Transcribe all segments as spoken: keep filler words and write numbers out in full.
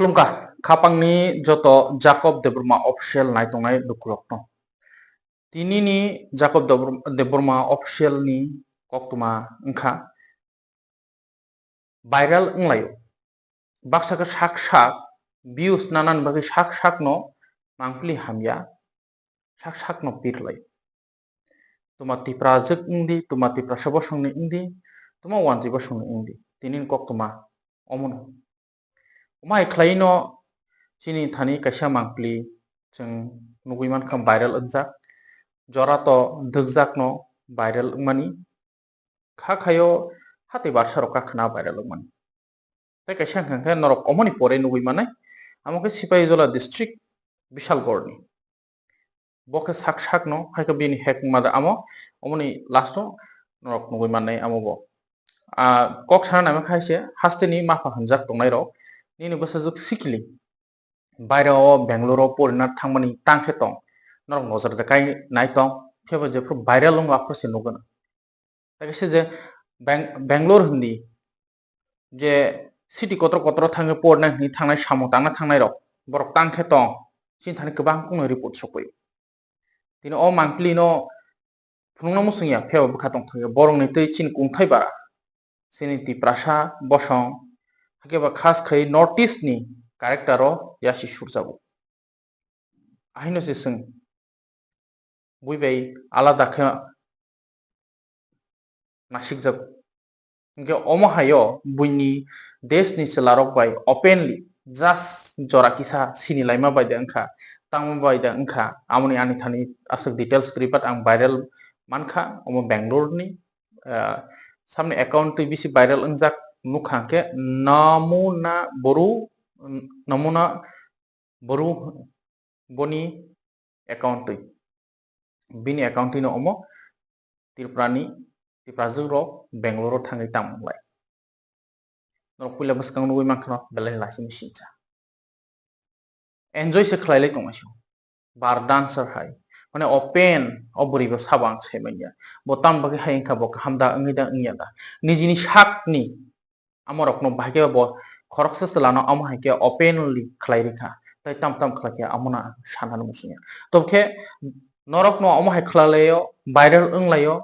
Khulumkha, khapangni joto Jacob Debbarma official naitongnai lukurokno. Tinini Jacob Debbar-, Debbarma official ni koktwma wngkha viral wnglaio. Baksa khe sak sak views nanani bagwi sak sakno mangpili hamya, sak sakno pirlai. Tuma Tiprajwk wngdi, tuma Tiprasa bosongni wngdi, tuma wanjwi bosongni wngdi, tinini koktwma omono. Omo hai khlaino chini thani kaisa mangpili chwng nugwi mankha viral wngjak, jora to dwkjakno viral wngmani, kha khaio hatwi barsa rok kakhwna viral wngmani. Tei kaisa hwnkha khe norok omoni pore nugwi mannai, amo khe Sipahijola district Bishalgarhni. Bo khe sak sakno, hai khe bini hack wngma da amo, omoni last o norok nugwi mannai amo bo. Ah, kok sana naima khe hai se, hasteni mapha hwnjak tongnai rok, nini bwsajwk sikili baire o Bangalore o porina thangmani tang khe tong, norok nojor de kai nai tong, phiya bo jephru viral wngma aphuru se nugwi na. Tei kaisa je Bang-, Bangalore hindi je city kotor kotor thangwi porina hwnwi thangnai samung tangna thangnai rok, borok tang khe tong, chini thani kwbang kukno report sokwi. Tini o mangpili no phunukna muchung ya, phiya bo bwkha tong thangya, borokni twi chini kungthai bara. Chini Tiprasa bosong, hakhe ba khas khai North East ni character o yasi surjago. Ahino se chwng bui bai alada khe nasikjago. Hwnkhe omo haio buini desh ni chwla rok bai openly just jora kisa sini laima bai de wngkha, tangma bai de wngkha, amoni ani thani aswk details kwrwi pat ang viral mankha omo Bangalore ni, ah, samni account twi bisi viral wngjak nukha hwnkhe Namuna Boru, Namuna Boru boni account twi. Bini account twi no omo Tripura ni, Tiprajwk rok Bangalore o thangwi tamo lai. Norok puila bwskang nugwi mankha no belai ni laising sincha. Enjoy se khlai lai tongmai sio. Bar dancer hai. Mane open o bwrwi bo sabo ang sai manya. Bo tam bagwi hai wngkha bo kaham da wngwi da wngya da. Nijini sak ni amo rokno bahai khe bo khoroksa chwlano amo hai khe openly khlai rikha, tei tam tam khlai khe amo no ang sanani muchungya. Tobokhe norokno omo hai khlai laio, viral wng laio,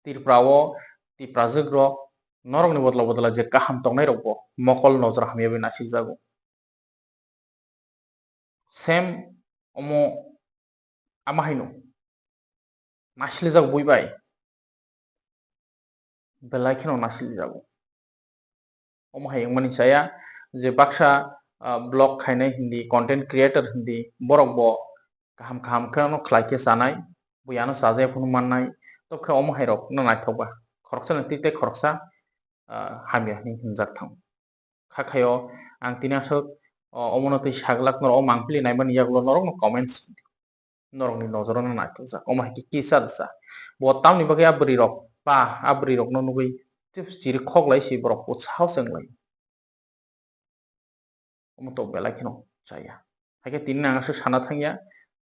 Tripura o Tiprajwk rok norokni bodol bodol je kaham tongnai rok bo mokol nojor hamya bai nasikjago. Same omo ama haino naisilijago bui bai, belai kheno naisilijago. Omo hai wngmani chaya je baksa, ah, vlog khainai hindi, content creator hindi, borok bo kaham kaham kheno khlai khe chanai, bui ano chajai phano mannai, tobokhe omo hai rok no naithok ba, khoroksa ni twi tei khoroksa, ah, hamya hinwi hwnjak thango. Kha khaio ang tini aswk, o, omono twi saglak norok o mangpili naimani yagulo norokno comments norokni nojoro no naithokjak. Omo hai khe kisa rwsa. Bo tamni bagwi a bwrwi rok ba a bwrwi rokno nugwi chips chiri khok lai si borok utsaho se wng lai. Omo to belai kheno chaya. Hai khe tini nang aswk sana thangya,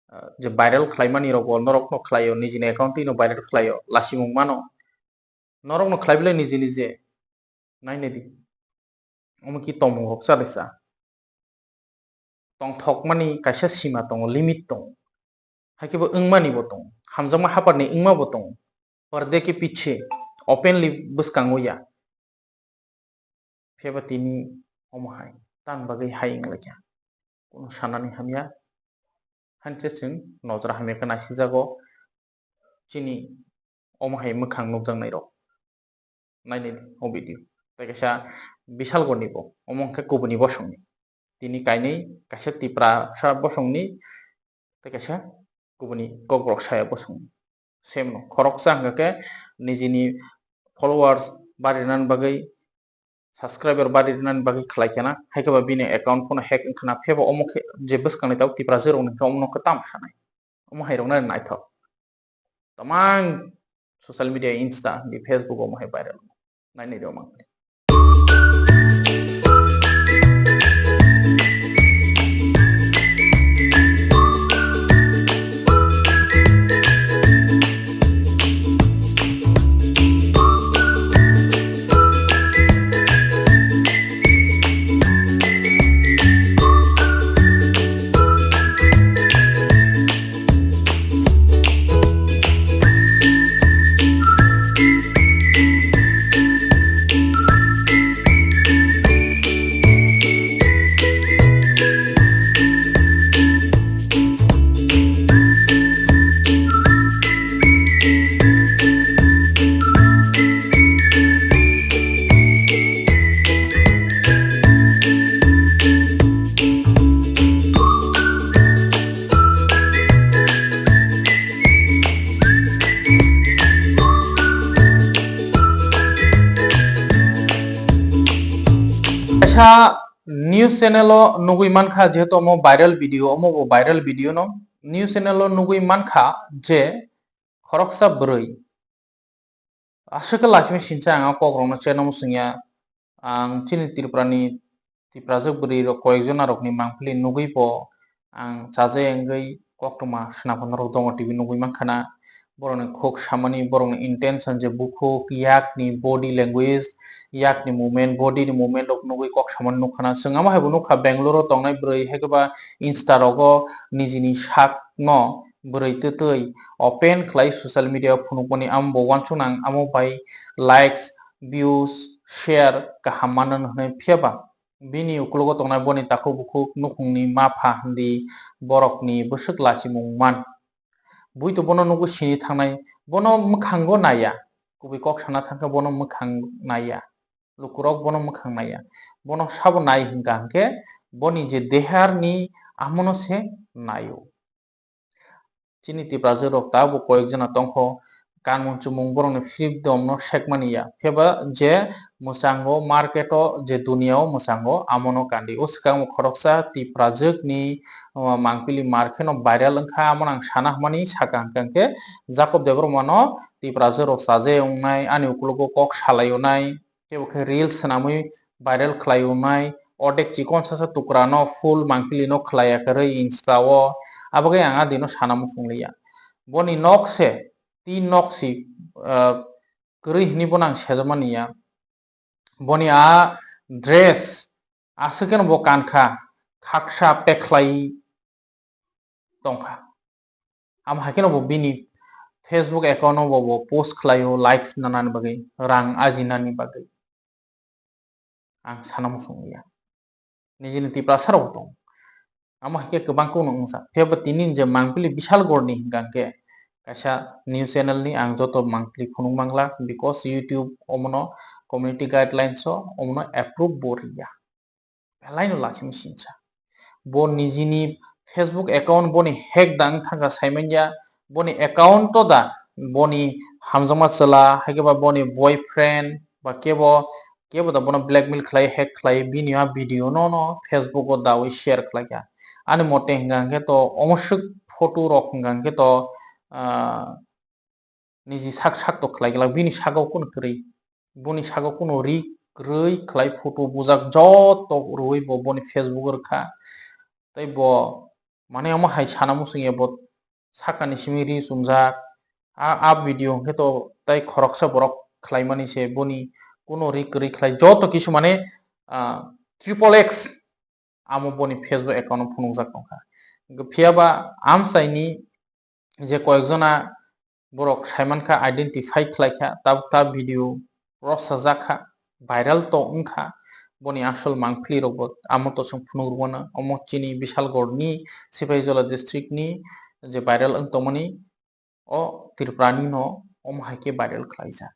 ah, je viral khlaimani rok bo norokno khlaio, nijini account twi no viral khlaio, lasimung mano. Norokno khlai belai niji niji nainai di. Omo ki tongmung rok cha de cha. Tongthokmani kaisa sima tongo, limit tongo. Hai khe bo wngmani bo tongo. Hamjakma haparni wngma bo tongo. Parde ke piche, openly bwskango ya. Phiya ba tini omo hai, tam bagwi hai wng lai kha. Kuno sanani hamya. Hain se chwng nojra hamya khe naisijago. Chini omo hai mwkhang nukjaknai rok. Nainai di o video. Tei kaisa Bishalgarhni bo, omo hwnkhe kubuni bosongni. Tini kainwi kaisa Tiprasa bosongni, tei kaisa kubuni Kokborok saya bosongni. Same no, khoroksa hwnkha khe nijini followers barinani bagwi, subscriber barinani bagwi khlai khena, hai khe ba bini account phano hack wngkhana, phebo omo khe je bwskangni tabuk Tiprasa rokni khe omo no khe tamo sanai. Omo hai roknai naithok. Tamang social media, Insta, di Facebook omo hai viral. Nainai di omo. Kha news channel o nugwi mankha, jehetu omo viral video, omo bo viral video no news channel o nugwi mankha je khoroksa bwrwi, aswk khe laisimi sincha ang o kokrokno cheno swngya, ang chini Tripura ni Tiprajwk bwrwi rok koyekjona rokni mangpili nugwi bo ang chaja wngwi koktwma swnamphano rok dongo T V nugwi mankha na. Borokni khuk samani, borokni intention je bukhuk, yakni body language, yakni movement, body ni movement rok nugwi kok samani nukha na. Chwng amo hai bo nukha Bangalore o tongnai bwrwi, haikhe ba Insta rogo nijini sak no bwrwi twtwi open khlai social media o phunukmani, amo bo uansuknang, amo bai likes, views, share kaham mano hwnwi, phiya ba bini ukologo tongnai boni takhuk bukhuk nukhungni ma pha hwndi borokni bwswk lachimung man. Buito bono nugwi sini thangnai, bono mwkhango naiya, kubui kok sana thangkhe bono mwkhang naiya, lukurok bono mwkhang naiya, bono sabo nai hwnkha hwnkhe boni je deharni amono se naio. Chini Tiprajwk rok tabuk koyekjona tongkho, kanmung chumung borokni free domno sekmani ya, pheba je mwchango market o, je duniya o mwchango amono kandi. O swkang bo khoroksa Tiprajwkni, uh, mangpili mar kheno viral wngkha, amono ang sana hwnmani saka hwnkha hwnkhe Jacob Debbarma no Tiprajwk rok chaje wngnai, ani ukologo kok salai wnai, teibo khe reels swnamwi viral khlai wnai, ordek chikon sasa tukra no full mangpili no khlai ya kwrwi Insta o, abagwi ang a dino sana muchung liya. Boni nok se, tin nok si, ah, kwrwi hwnwi bono ang sejak mani ya. Boni a dress aswk kheno bo kankha, khaksa pekhlai tongkha. Amo hai kheno bo bini Facebook account o bo, bo post khlaio, likes nanani bagwi, rang ajinani bagwi. Ang sana muchung ya. Nijini Tiprasa rok tong. Amo hai khe kwbang kunu wngsa. Phiya bo tini je mangpili Bishalgarh ni hwnkha hwnkhe kaisa news channel ni ang joto mangpili phunuk mangla, because YouTube omono community guidelines o omono approve bo riya. Belai no lachimung sincha. Bo nijini Facebook account boni hack da wng thangkha saimanya, boni account to da, boni hamjakma chwla, haikhe ba boni boyfriend, ba kebo, kebo da bono blackmail khlai, hack khlai, bini a video no, no Facebook o dawi share khlaikha. Ani mote hwnkha hwnkhe to omo swk photo rok hwnkha hwnkhe to, ah, niji sak sak to khlai glak, bini saka o kunu kwrwi, boni saka o kunu ri kwrwi khlai photo bujak joto rwui bo boni Facebook o rwkha. Tei bo mane omo hai sana muchung ya, bo sakani simi ri chumjak, a, a video hwnkhe to tei khoroksa borok khlaimani se, boni kunu ri kwrwi khlai joto kisu mane, ah, triple X amo boni Facebook account o phunukjak tongkha. Phiya ba amchaini je koyekjona borok saimankha, identify khlaikha, tabuk ta video rwchajak kha, viral to wngkha, boni asol mangpili rokbo amo to chwng phunuk rwmano, omo chini Bishalgarh ni, Sipahijala district ni je viral wng tongmani, o Tripura ni no omo hai khe viral khlaijak.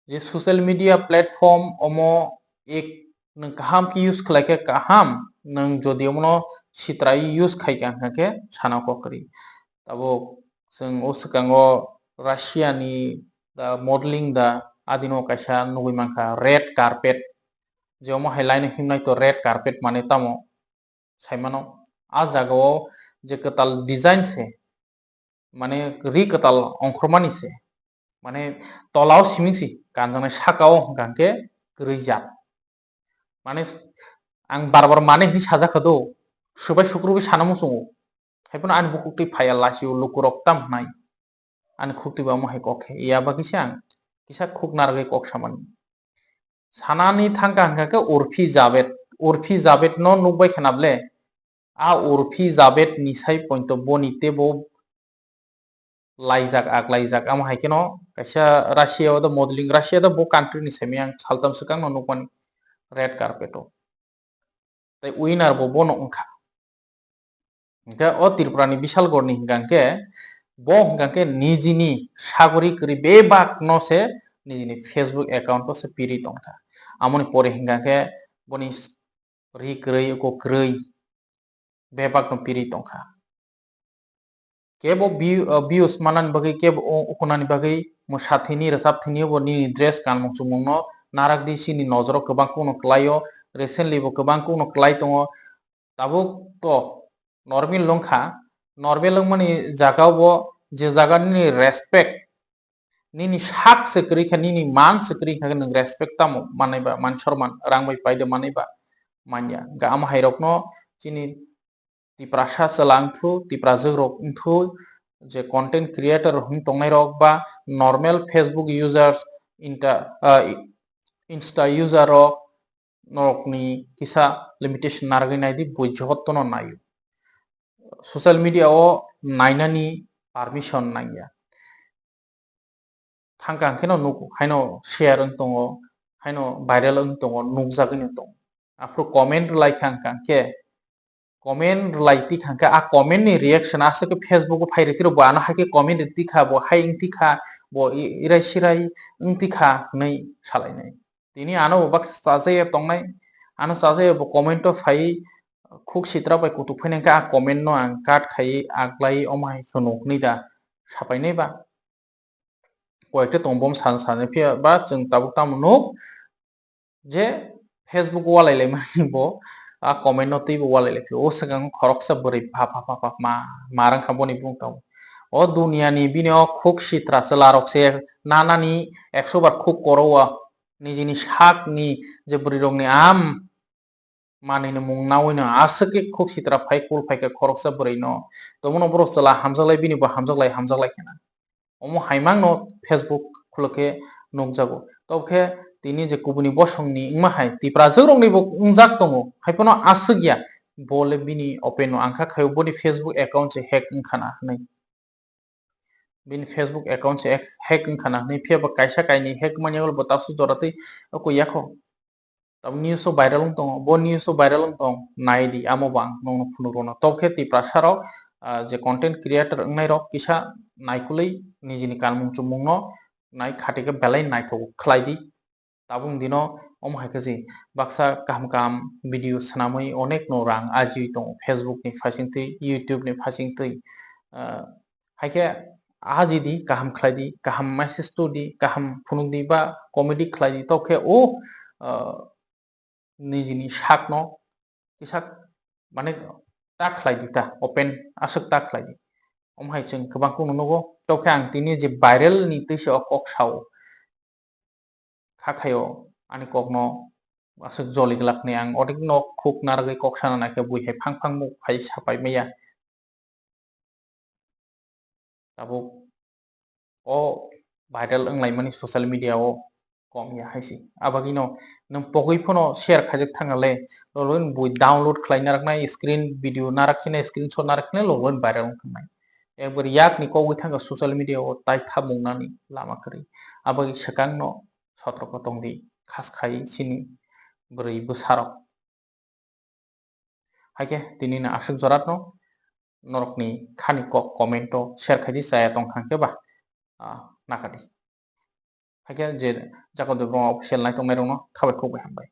Je social media platform omo ek nwng kaham khe use khlai khe kaham, nwng jodi omono sitrai use khai kha hwnkha khe sana kok kwrwi. Tabuk chwng o swkango Russia ni da modeling da adino kaisa nugui mankha red carpet, je omo hai line himnai to red carpet mane tamo saimano. A jaga o je kwtal design se, mane ri kwtal ongkhormani se, mane tola o siming si kanjaknai, saka o hwnkha hwnkhe kwrwi jat. Mane ang bar bar mane hinwi sajak kha do, swbai sukrubwi sana muchungo. Haiphano ani bukhuk twi phaiya lachio lukurok tam hwnai. Ani khuk twi bo omo hai kok khe ya bagwi se ang kisa khuk narwgwi kok samani. Sanani thangkha hwnkha khe Urphi Javed, Urphi Javed no nukbai khna ble? A Urphi Javed ni sai pointo boni teibo laijak, ak laijak. Amo hai kheno kaisa Russia o da modeling, Russia da bo country ni simi ang saltam swkang no nukmani red carpet o. Tei winner bo bono wngkha. Hwnkhe o Tripura ni Bishalgarh ni hwnkha hwnkhe bo hwnkha hwnkhe nijini sagori kwrwi bebak no se nijini Facebook account o se pirwi tongkha. Amoni pore hwnkha hwnkhe boni ri kwrwi, oko kwrwi bebak no pirwi tongkha. Kebo view, uh, views manani bagwi, kebo u-, ukunani bagwi mwsa thini, rwchap thini bo nini dress kanmung chumung no narak di, chini nojoro kwbang kukno kwlaio, recently bo kwbang kukno kwlai tongo. Tabuk to normal wngkha, normal wngmani jagao bo je jaga nini respect, nini sak se kwrwi kha, nini man se kwrwi kha, nwng respect tamo manai ba, man sorman, rang bai paide manai ba manya. Ga ama hai rokno chini Tiprasa chwla wngthu, Tiprajwk rok wngthu, je content creator hwn tongnai rok ba normal Facebook users, inta, ah, Insta user rok, norokni kisa limitation narwgwi naidi, bui jotono naio. Social media o nainani permission nangya. Thangkha hwnkhe no nugo, haino share wng tongo, haino viral wng tongo, nukjagwi no tongo. Aphuru comment rwlai kha hwnkha hwnkhe, comment rwlai tikha hwnkhe, a comment ni reaction aswk khe Facebook o phai rw tiro, bo ano hai khe comment rw tikha, bo hai wng tikha, bo i-, irai sirai wng tikha hwnwi salainai. Tini ano bo baksa chajaya tongnai, ano chajaya bo comment o phai khuk sitra bai kutuk phainai hwnkhe a comment no ang cut khai aglai omo hai hwno hwnwi da sapainai ba. Koyekta tongo bom san san phiya ba chwng tabuk tamo nuk je Facebook walai lai mani bo a comment no twi bo walai lai phio. O swkang khoroksa bwrwi pha pha pha pha ma ma rang kha boni bung tong. O duniya ni bini o khuk sitra chwla rok se nanani ekso bar khuk koro o nijini sak ni je bwrwi rok ni am manwi ni mung nawi no aswk khe khuk sitra phai kul phai kha khoroksa bwrwi no. Tomono borok chwla hamjak lai bini bo hamjak lai hamjak lai khena. Omo hai mangno Facebook khuluk khe nukjago. Tobokhe tini je kubuni bosongni wngma hai Tiprajwk rokni bo wngjak tongo, hai phano aswk ya, bo le bini open no ang kha khaio, boni Facebook account se hack wngkha na hwnwi. Bini Facebook account se hack wngkha na hwnwi, phiya bo kaisa kainwi hack manya bo tasu jora twi oko yakho. Tabuk news o viral wng tongo, bo news o viral wng tong, nai di, amo bo ang nokno phunuk rwno. Tobokhe Tiprasa rok, ah, je content creator wngnai rok kisa naikolwi nijini kanmung chumung no nai khati khe belai naithok khlai di. Tabuk dino omo hai khe je baksa kaham kaham video swnamwi onek no rang ajiwi tongo Facebook ni phaising twi, YouTube ni phaising twi. Ah, Hai khe aji di, kaham khlai di, kaham message tu di, kaham phunuk di ba comedy khlai di, tobokhe o, ah, nijini sak no kisa mane ta khlai di ta, open aswk ta khlai di. Omo hai chwng kwbang kunu nugo, tobokhe ang tini je viral ni twi se o kok sao. Kha khaio ani kokno aswk joli glak ni ang onek no khuk narwgwi kok sana naikhe bui hai phang phang muk phai sapai maya. Tabuk o viral wnglaimani social media o kom ya hai se. Abagino nwng pogwi phano share khaijak thangale, loloi bui download khlai naraknai, screen video narak khina, screenshot narak khina loloi viral wng thangnai. Ekbar yak ni kogwi thangkha social media o tai thamung nani lama kwrwi. Abagwi swkang no sotroko tongdi, khas khai chini bwrwi bwsarok. Hai khe tini no aswk jorat no norokni khani kok comment o share khai di, chaya tong kha hwnkhe ba, ah, nakha di. Hai khe je Jacob Debbarma official nai tongnai rok no khabai khuk bai hambai.